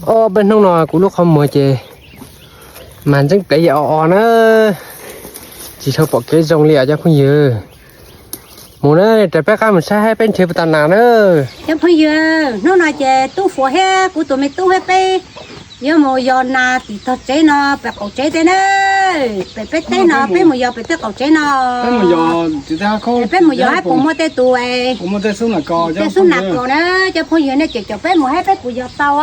Ob peb hnub no kuv lub qhov muag ces mas ntxeeb plev yam o o na, tsis tshua pom kev zoo li os cov phooj ywg. Mus na, raws peb qab mus saib peb nrhiav puas tau nas na. Cov phooj ywg, hnub no ces Tub Fuas thiab kuv tus me tub thiab peb yuav mus yos nas tim tog tsev no pem qaum tsev tej na. Pem peb teb no peb mus yos pem tej qaum tsev no. Peb mus yos hab puas muaj tej tus, tej xub nas kos na, cov phooj ywg nej cem caum peb mus hab peb puas yos tau.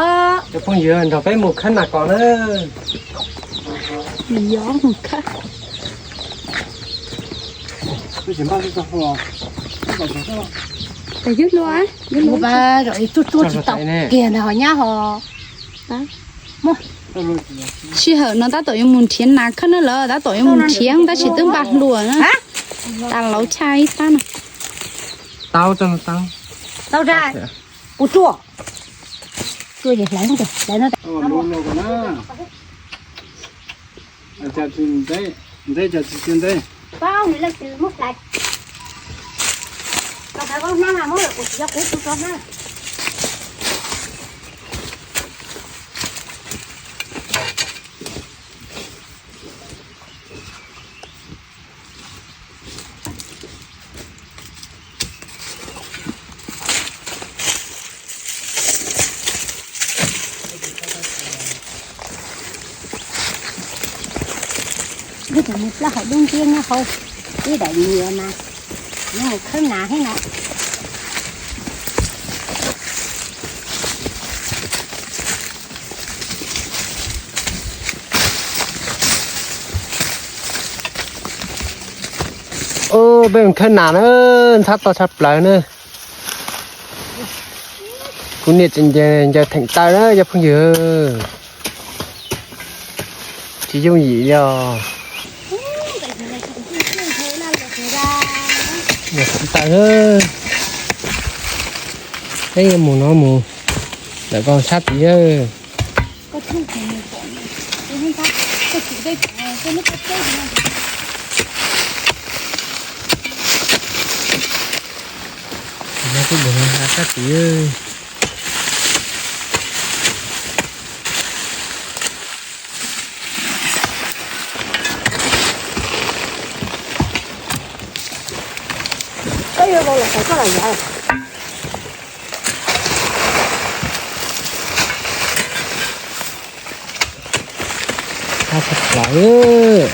Cov phooj ywg nrog peb mus khawb nas kos na. Sij hawm no tab tom yuav mus nrhiav nas khawb na lawm, tab tom yuav mus nrhiav tab sis twb npaj hluas na. Tas lauv chaj ib pab no. Tau, tau. Mus plab hauv dub nciab nyob hauv ib daim nyias mas, nyob mus khawb nas thiab no. Peb mus khawb nas na, ntxhab tau tshaj plaws na. Kuv niam tseem ncaws theem taw na cov phooj ywg. Tsis yooj yim li os. Ncaws theem taw na. Peb yuav mus no mus lawm, koj sab tid. Sab tid. Sab tshaj plaws,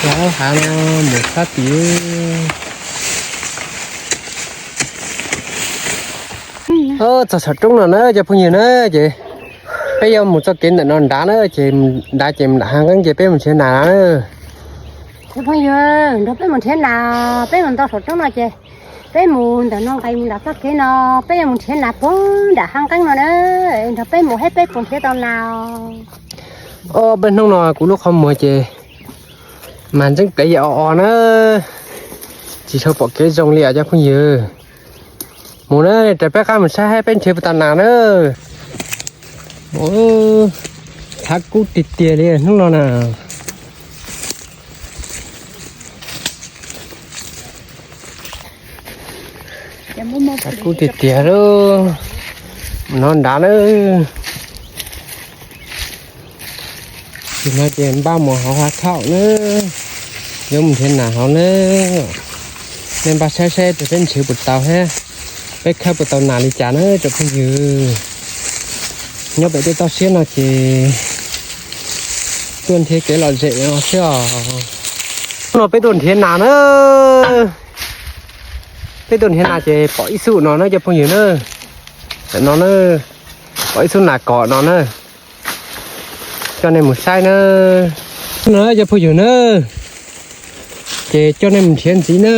yog lub hav no mus sab tid. Txog saum roob no na cov phooj ywg na, ces peb yuav mus txoj kev ntawm no nrad na, ces nrad ces mus nram hav nqeeb ces peb mus nrhiav nas na. Cov phooj ywg, nrog peb mus nrhiav nas, peb mus ntau saum roob no ces peb mus ntawm no nqes mus nram txoj kev no, peb yuav mus nrhiav nas puag nram hav nqeeb no na, nrog peb mus seb peb puas nrhiav tau nas. Ob peb hnub no kuv lub qhov muag ces mas ntxeeb plev yam o o na, tsis tshua pom kev zoo li os cov phooj ywg. Mus na, raws peb qab mus saib peb nrhiav puas tau nas na. Txhav kub tiag tiag li hnub no na. Txhav kub tiag tiag lauj. Mus no nrad na. Tim no ces npaj mus hauv hav thaum na, yuav mus nrhiav nas hauv na. Nej npaj saib saib tus peb nrhiav puas tau thiab peb khawb puas tau nas li cas na cov phooj ywg. Nyob pem tej toj siab no ces tuaj nrhiav kev lom zem no xwb os. Hnub no peb tuaj nrhiav nas na. Peb tuaj nrhiav nas ces pom ib xub no na cov phooj ywg na. Tam no na, pom ib xub nas kom no na. Coj nej mus saib na. No cov phooj ywg na, ces coj nej mus nrhiav ntxiv na.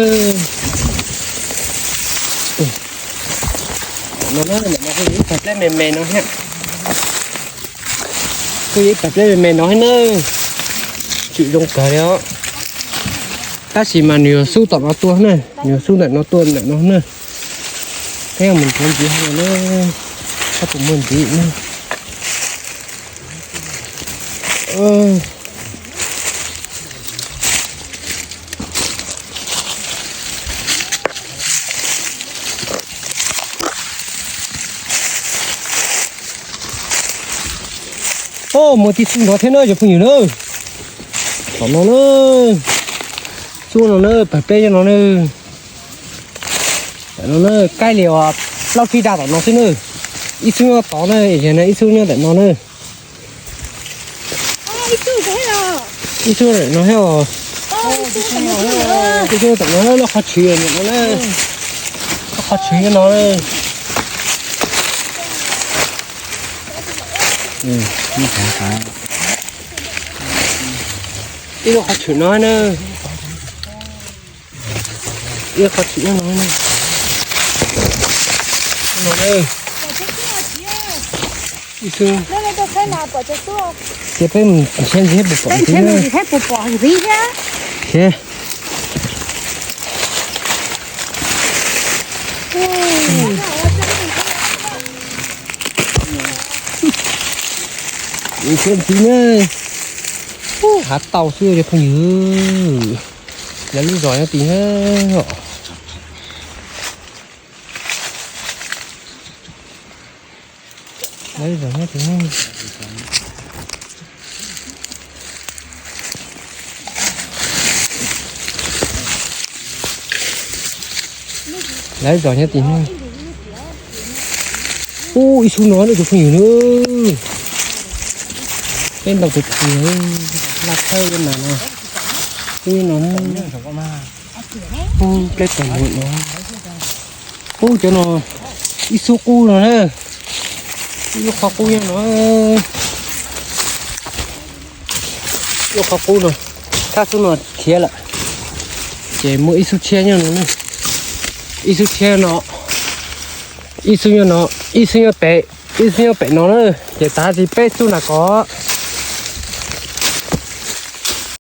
No na, ntawm no kuj yog ib tag pleb me me no thiab. Kuj yog ib tag pleb me me no thiab na. Tsim zoo kawg li os. Tab sis mas nws yuav xub tom no tuaj na, nws yuav xub ntawm no tuaj ntawm no na. Peb yuav mus nrhiav ntxiv hauv no na, seb puas muaj ntxiv na. Muaj tib xub ntov thiab na cov phooj ywg na. Tom no na, xub no na, pawg peb nyob no na. Tam no na, kaij li os, plaub tsib dag tom no xwb na. Ib xub nyob tod na, ib xub nyob ntawm no na. Ib xub ntawm no thiab os. Ib xub ntawm no, lub qhov tshwm no na. Lub qhov tshwm no na. Ib lub qhov tshwm no na. Ib qhov tshwm no na. Ib xub. Ces peb mus nrhiav ntxiv puas pom ntxiv na. Thiab. Nrhiav ntxiv na. Hav tau xwb cov phooj ywg. Lawv lub zos nyob tid na. Lawv zos nyob tid. Lawv zos nyob tid. Ub, ib xub no na cov phooj ywg na. Peb ntaus tus txiv laj thawj no na. Ub no. Ub, pleb tag num no. Ub, cov no ib xub qub no na. Ib lub qhov qub nyob no. Lub qhov qub no, thaj xub no khiav lawm. Ces muaj ib xub tshiab nyob no. Ib xub tshiab no. Ib xub nyob no, ib xub nyob pem, ib xub nyob pem no na. Ces tav tsis peb xub na kom